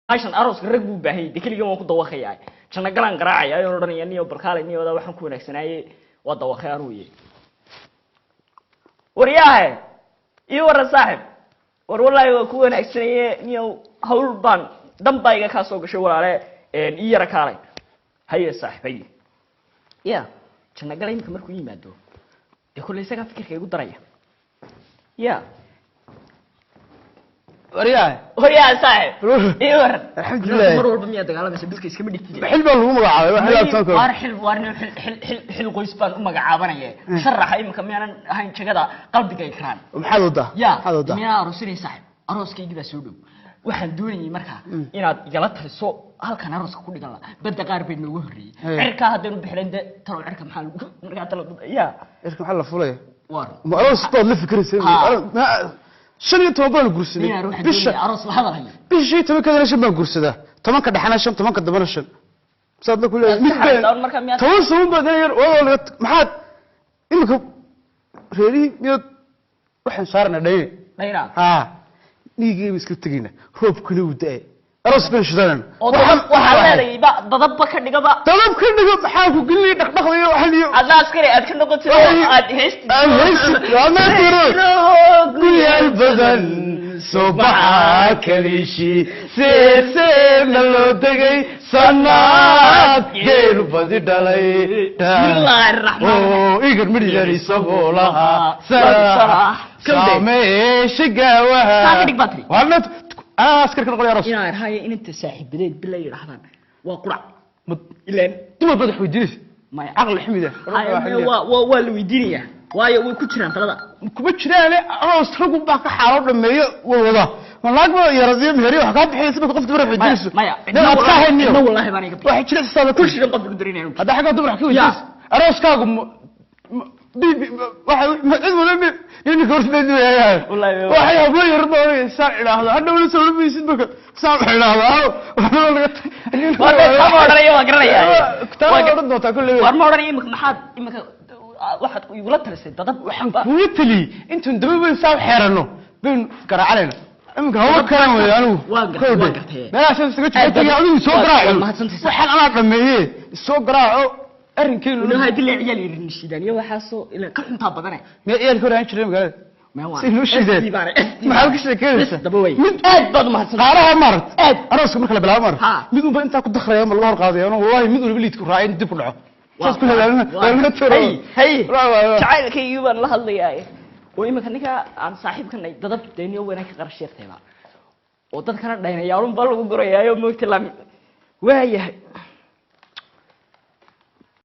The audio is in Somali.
Hashan arooska rag buu baahayay, de keligii waan ku dawaqayaa, janno galaan garaacaya ayoon odhanaya niyo balkaale niyo wadaa waxaan ku wanaagsanaaye waa dawaqay anuu ye. Waryaahe, ii waran saaxib. War wallaahi waa ku wanaagsanaye niyo, hawl baan dan baa iga kaa soo gashay walaale, ii yara kaalay. Haye saaxib, haye. Ya janno gala imika markuu yimaado dee kolley isagaa fikirka igu daraya ya. Waryahay. Waryaa saaxib, ii waran. Alxamdulilah. Mar walba miyaa dagaalamaysa? Dhulka iskama dhigtid. Xil baa lagu magacaabay wax xilaabtan karo. Waar xil, waar nin xil xil xil xil qoys baan u magacaabanaya sharaxa imika, miyaanan ahayn jagada qalbiga ikraan? Maxaad wadaa? Ya. Maxaad wadaa? Miyaan aroosinay saaxib? Arooskaygii baa soo dhow. Waxaan doonayay markaa inaad igala taliso halkan arooska ku dhigan la. Badda qaar bay nooga horreeyey. Hey. Cirkaa haddaynu bixilan de talow cirka maxaa lagu markaa talo ya? Cirka maxaa la fulaya? Waar. Ma aroos baad la fikiraysa? Ha. 15 baan guursaday. Miyaan waxaan bisha doonayay aroos la hadalhayo. Bisha 15-keedana shan baan guursadaa, 10-ka dhexana shan, 10-ka dambana shan. Saad la kuleeyahay mid Iska baan xariisan markaa miyaad 10 sabun baad yar waa laga. Maxaad imika reerihii miyaad waxaan saarana dhayne? Dhayna. Ha, dhiigayba iska tegayna, roobkuna wuu da-ay, aroos baan shidanana. Oo waxaa leedahay ba dadabba ka dhigaba. Dadab ka dhigo, maxaa ku gelinaya dhaqdhaqdayo waxan iyo adna askari aad ka noqotid oo aad heystid. Aad heystid, waa ma jiro. Guryaal badan soo baxa kalishi seeseena loo degay sanaad geelu badi dhalay. Bismillaahi raxmaani oo igar midhyar isagoo lahaa Sarax. saameesha gaawaha. Saa ka dhig baa tiri. Waana anaa askar ka noqonaya aroos. Inaan irhayo inanta saaxiibadeed bila yidhaahdaan waa qurac ilaan. Dumar baad wax weydiinaysa. Maya. Caqli xumida. Haya, maya, waa la weydiinayaa, waayo way ku jiraan talada. Kuma jiraane, aroos raggu baa ka xaalo dhameeyo way wadaa. Ma naag ba yaradiyo meheriyo wax kaa bixinaysa marka qof dumar wax weydiinayso? Maya. Nin aad ka hayniyo. Cidna wallaahi baan iga bixin. Waxay jira saada ku shirin qof darinayno. Hadda xagga dumar wax ka weydiinayso, arooskaagu bibi waxay cid wada ninka horta meeyahay. Wallaahi waxay hablo yar doonaysaa idhaahdo hadhowna soo maysid marka saa idhaahdo waxba laga Waa ma odhanaya, waa garanayaa. Taa waa odhan doontaa kolley. Waar ma odhanaya. Imika maxaad imika waxaad igula talisay dadab? Waxaan kugu taliyey intuun daba weyn saa xeerano baynu garaacanayna iminka hawa kalan wey anigu. Waan gartay, waan gartay. Meelahaas isaga Aad jiro tagay adigu soo waa garaaco. mahadsantahay. Waxaan anaa dhameeye, soo garaaco arrinkeenu. Ilahay bilaa ciyaal yirin shiidaan iyo waxaasoo ila ka xuntaa badane. Miyaa ciyaalka hor aan jiray magaalada? Ma waa si noo shiideen. SD baana, SD. Maxaad ka sheekeynaysaa? Bas daba wey. Mid Aad baad umahadsantahay. Qaaraha maaragt. Aad. Arooska marka la bilaabo maaragt Ha. mid unba intaa ku dakhraya ma laga hor qaadaya ano wallahi mid waliba liidku raacay in dib ku dhaco saas ku helaalina lagana tiro. Hay hay. Waa. Jacaylkaygii baan la hadlayaa oo imika ninka aan saaxiibkanay dadab deniyo wanaag ka qarash sheegtayba oo dadkana dhaynayaalun baa lagu gurayaayo moogta lami waayahay.